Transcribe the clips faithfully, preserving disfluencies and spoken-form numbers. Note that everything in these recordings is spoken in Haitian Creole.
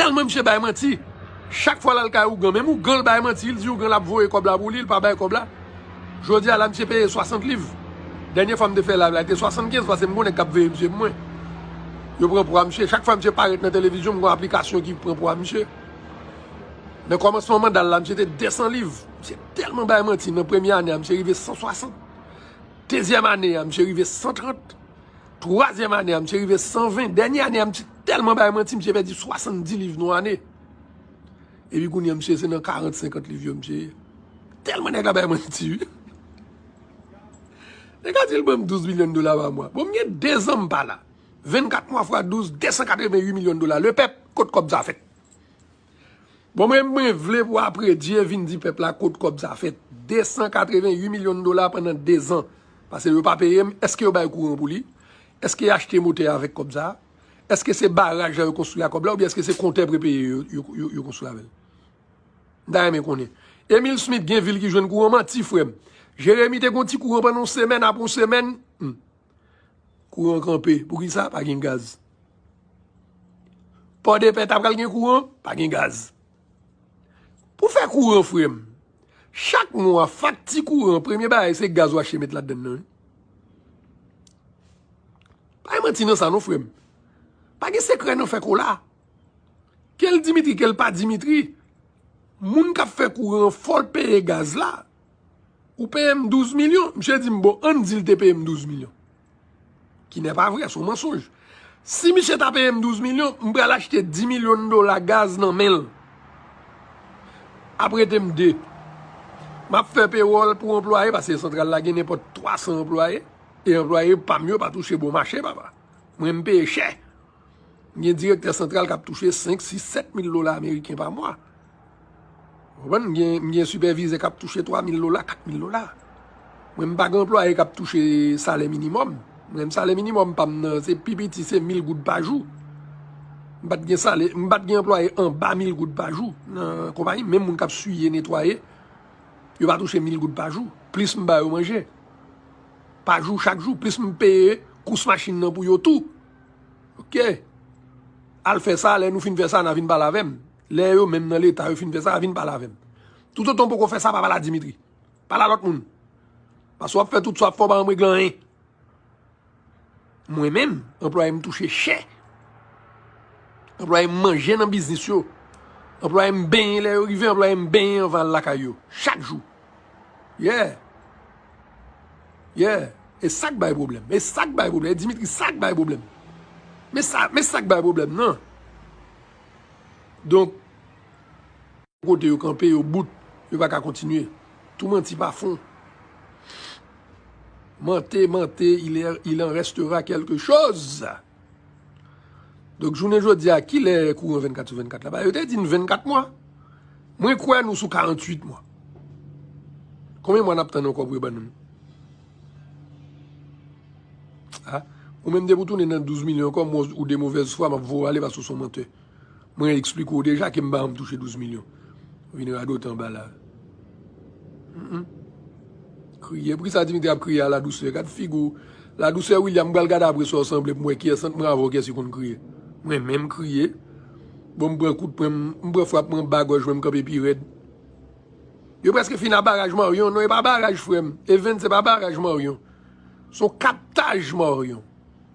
Tèlman misye bay manti. Chak fwa l al kay ougan, menm ougan l bay manti, l di ougan l ap voye kòb la pou li, l pa bay kòb la. Jodi a la, misye peye swasant liv. Dènye fwa m te fè live la, li te swasannkenz, paske m gon nèg k ap veye misye pou mwen. Yo pran pwa misye. Chak fwa misye parèt nan televizyon, m gon aplikasyon ki pran pwa misye. Nan kòmansman manda l la, misye te desan liv. Misye tèlman bay manti, nan premye ane a, misye rive san swasant. Dezyèm ane a, misye rive san trant. Twazyèm ane a, misye rive san ven. Dènye ane a, misye tèlman bay manti, misye pèdi swasanndis liv nan ane. Epi kounye a, misye se nan karant, senkant liv yo, misye ye. Tèlman nèg la bay manti, wi. Nèg la di l ban m douz milyon dola pa mwa. Bon, m gen dezan m pa la. Vennkat mwa fwa douz, desan katrevenn uit milyon dola. Lepèp, kot kòb sa fèt? Bon, mwen, mwen vle pou apre Dye vin di pèp la kot kòb sa fèt. Desan katrevenn uit milyon dola pandan dezan. Paske yo pa peye m. Èske yo bay kouran pou li? Èske y achte motè avèk kòb sa? Èske se baraj la yo konstwi a kòb la? Oubyen èske se kontè prepeye yo, yo, yo, yo konstwi avè l? M ta renmen konnen. Emile Smith gen vil ki jwenn kouran, manti, frè m. Jeremi te gon ti kouran pandan yon semèn, apre yon semèn, hmm. Kouran kanpe. Poukisa? Pa gen gaz. Pòdepè ta pral gen kouran? Pa gen gaz. Pou fè kouran, frè m, chak mwa, fakti kouran, premye bagay, se gaz w achte met ladann nan, wi. Pa gen manti nan sa, non, frè m. Pa gen sekrè nan fè kola. Ke l Dimitri, ke l pa Dimitri, moun k ap fè kouran an, fò l peye gaz la. Ou peye m douz milyon. Misye di m, bon, ann di l te peye m douz milyon. Ki n'est pas vrai, se yon mansonj. Si misye ta peye m douz milyon, m pral achte dis milyon dola gaz nan men l. Ap rete m de. M ap fè pewòl pou anplwaye, paske santral la gen nenpòt twasan anplwaye. E anplwaye pa m yo pa touche bon mache, papa. Mwen, m peye chè. M gen direktè santral k ap touche senk, sis, sèt mil dola ameriken pa mwa. Ou konprann? M gen, m gen sipèvizè k ap touche twa mil dola, kat mil dola. Mwen, m pa gen anplwaye k ap touche salè minimòm. Mwen, salè minimòm pa m nan, se pi piti, se mil goud pa jou. M pa t gen salè, m pa t gen anplwaye anba mil goud pa jou nan konpayi. Menm moun k ap siye, netwaye, yo pa touche mil goud pa jou. Plis m ba yo manje. Pa jou, chak jou. Plis m peye kous machin nan pou yo tou. Oke. Al fè sa, lè nou fin fè sa, n a vin pale avè m. Lè yo menm nan Leta, yo fin fè sa, vin pale avè m. Toutotan w poko fè sa, pa pale a Dimitri. Pale a lòt moun. Paske w ap fè tout sa w ap fè, w pa janm regle anyen. Mwen menm, anplwaye m touche chè. Anplwaye m manje nan biznis yo. Anplwaye m benyen lè yo rive, anplwaye m benyen anvan al lakay yo. Chak jou. Yeah. Yeah. E sa k bay pwoblèm. E sa k bay pwoblèm. E Dimitri, sa k bay pwoblèm. Men sa, men sa k bay pwoblèm nan. Donk, kote yo kanpe, yo bout, yo pa ka kontinye. Tou manti pa fon. Mante, mante, il, est- il en restera quelque chose. Donk, jounen jodi a, kilè kouran vennkat sou vennkat la? Ba, yo te di n vennkat mwa. Mwen kwè nou sou karanntuit mwa. Konbyen mwa n ap tann ankò pou yo ban nou? A, ou menm depi w tounen nan douz milyon ankò, mwen ou de movèz fwa, m ap voye w ale paske w se yon mantè. Mwen eksplike w deja ke m pa janm touche douz milyon. Ou vin radote anba la. Mm-mm. Kriye. Poukisa Dimitri ap kriye a la dousè? Gad figi w. La dousè William, m pral gade apre sa w sanble pou m wè kiyès ant mwen avè w kiyès ki konn kriye. Mwen menm kriye. Bon, m pran kout pwen, m pran frap, mwen ba gòj mwen, m kanpe pi rèd. Yo prèske fin a baraj Maryon. Non, e pa baraj, frè m. Evens, se pa baraj Maryon. Se yon kaptaj Maryon.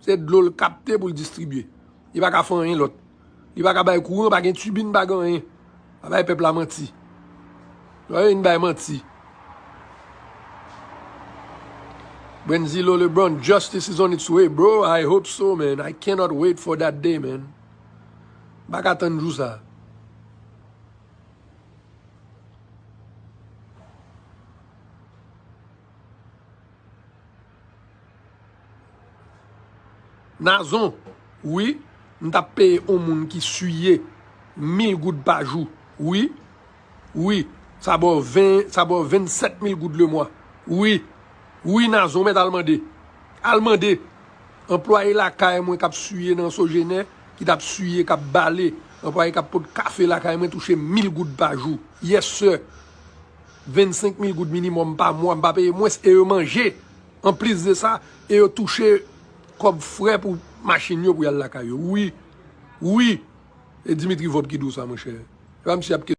Se dlo l kapte pou l distribye. Li pa ka fè anyen lòt. Li pa ka bay kouran, pa gen tibin, pa gen anyen. Pa bay pèp la manti. Yo vin bay manti. Brenzilo Lebron, justice is on its way, bro. I hope so, man. I cannot wait for that day, man. M pa ka tann jou sa. Nazon, wi, m t ap peye yon moun ki siye mil goud pa jou. Wi, wi, sa ba w ven, sa ba w vennsèt mil goud lemwa. Wi, wi, Nazon, mèt al mande. Al mande. Anplwaye lakay mwen k ap siye nan Sojenè, ki t ap siye, k ap bale. Anplwaye k ap pot kafe lakay mwen touche mil goud pa jou. Yes, sir. Vennsenk mil goud minimòm pa mwa, m pa peye mwens, e yo manje. Anplis de sa, e yo touche kòb frè pou machin yo pou y al lakay yo. Wi, wi. E Dimitri Vorbe ki di w sa, monchè. E pa misye ap